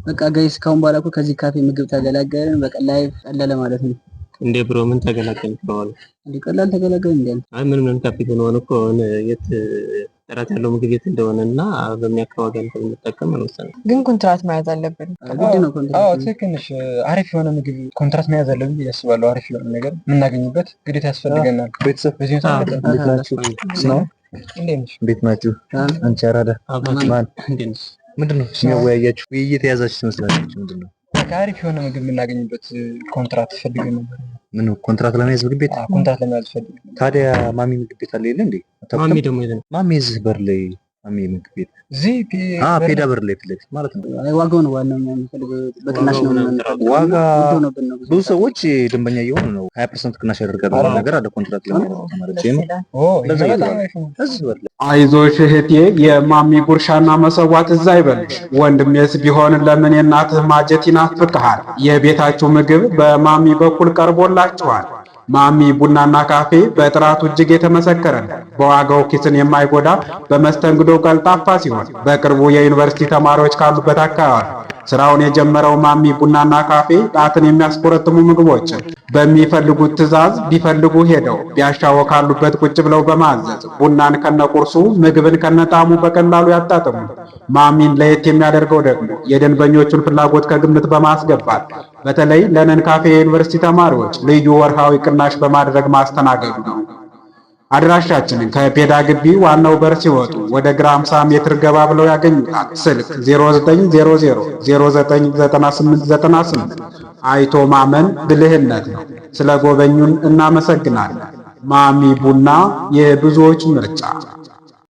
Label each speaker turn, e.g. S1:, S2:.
S1: በቃ guys፣ ካሁን በኋላ እኮ ከዚህ ካፌ ምግብ ተገላገልን። በቃ life ቀለለ ማለት ነው።
S2: እንዴ bro፣ ምን ተገላገልክ በኋላ?
S1: እንዴ፣ ቀላል ተገላገልን እንዴ?
S2: አይ፣ ምንም ምን ካፌ ብንሆን እኮ የት ጥራት ያለው ምግብ የት እንደሆነ እና በምን ያክል ዋጋ እንደምንጠቀም አልወሰንም።
S3: ግን ኮንትራት መያዝ አለብን።
S1: ግድ ነው
S4: አዎ።
S1: ኮንትራት።
S4: ትክክል ነሽ። አሪፍ የሆነ ምግብ ኮንትራት መያዝ አለብን ብዬ አስባለሁ። አሪፍ የሆነ ነገር የምናገኝበት ግዴታ ያስፈልገናል።
S5: ቤተሰብ፣
S4: በዚህ ሰዓት
S5: እንዴት ናችሁ? ነው።
S4: እንዴት ነሽ?
S5: እንዴት ናችሁ? አንቺ አራዳ ማን?
S2: እንዴት ነሽ?
S5: ምንድን ነው የሚያወያያችሁ? ውይይት የያዛችሁ ትመስላላችሁ። ምንድን ነው?
S4: በቃ አሪፍ የሆነ ምግብ የምናገኝበት ኮንትራት ፈልገን ነበር።
S5: ምን፣ ኮንትራት ለመያዝ ምግብ ቤት?
S4: አዎ፣ ኮንትራት ለመያዝ ፈልገን ነበር።
S5: ታዲያ ማሚ ምግብ ቤት አለ የለ እንዴ? አታውቁትም?
S2: ማሚ ደግሞ የት ነው?
S5: ማሚ እዚህ በር ላይ፣ ማሚ ምግብ ቤት።
S4: እዚህ
S5: ፔዳ በር ላይ ፊት ለፊት ማለት ነው።
S1: አይ፣ ዋጋው ነው ዋናው እኛ የምንፈልገው፣ በቅናሽ ነው
S2: ዋጋው
S1: የምንፈልገው።
S5: ዋጋ
S1: ውድ ሆኖብን ነው
S5: ብዙ ሰዎች ደንበኛ እየሆኑ ነው። 20% ቅናሽ ያደርጋሉ ነገር አለ ኮንትራት ለመያዝ ማለት ነው።
S4: ኦ፣
S5: ለዛ
S4: ይሄ በጣም
S5: ይባላል።
S4: አሪፍ ነው።
S5: እዚህ በር ላይ።
S6: አይዞሽ እህቴ፣ የማሚ ጉርሻና መሰዋት እዛ አይበልሽ። ወንድሜስ ቢሆን ለምን የእናትህ ማጀት ይናፍቅሃል? የቤታችሁ ምግብ በማሚ በኩል ቀርቦላችኋል። ማሚ ቡናና ካፌ በጥራቱ እጅግ የተመሰከረለት፣ በዋጋው ኪስን የማይጎዳ፣ በመስተንግዶ ቀልጣፋ ሲሆን በቅርቡ የዩኒቨርሲቲ ተማሪዎች ካሉበት አካባቢ ስራውን የጀመረው ማሚ ቡናና ካፌ ጣትን የሚያስቆረጥሙ ምግቦችን በሚፈልጉት ትዕዛዝ ቢፈልጉ ሄደው ቢያሻው ካሉበት ቁጭ ብለው በማዘዝ ቡናን ከነቁርሱ ምግብን ከነጣዕሙ በቀላሉ ያጣጥሙ። ማሚን ለየት የሚያደርገው ደግሞ የደንበኞቹን ፍላጎት ከግምት በማስገባት በተለይ ለነን ካፌ የዩኒቨርሲቲ ተማሪዎች ልዩ ወርሃዊ ቅናሽ በማድረግ ማስተናገዱ ነው። አድራሻችንን ከፔዳ ግቢ ዋናው በር ሲወጡ ወደ ግራ 50 ሜትር ገባ ብለው ያገኙታል። ስልክ 0900 099898። አይቶ ማመን ብልህነት ነው። ስለ ጎበኙን እናመሰግናለን። ማሚ ቡና የብዙዎች ምርጫ።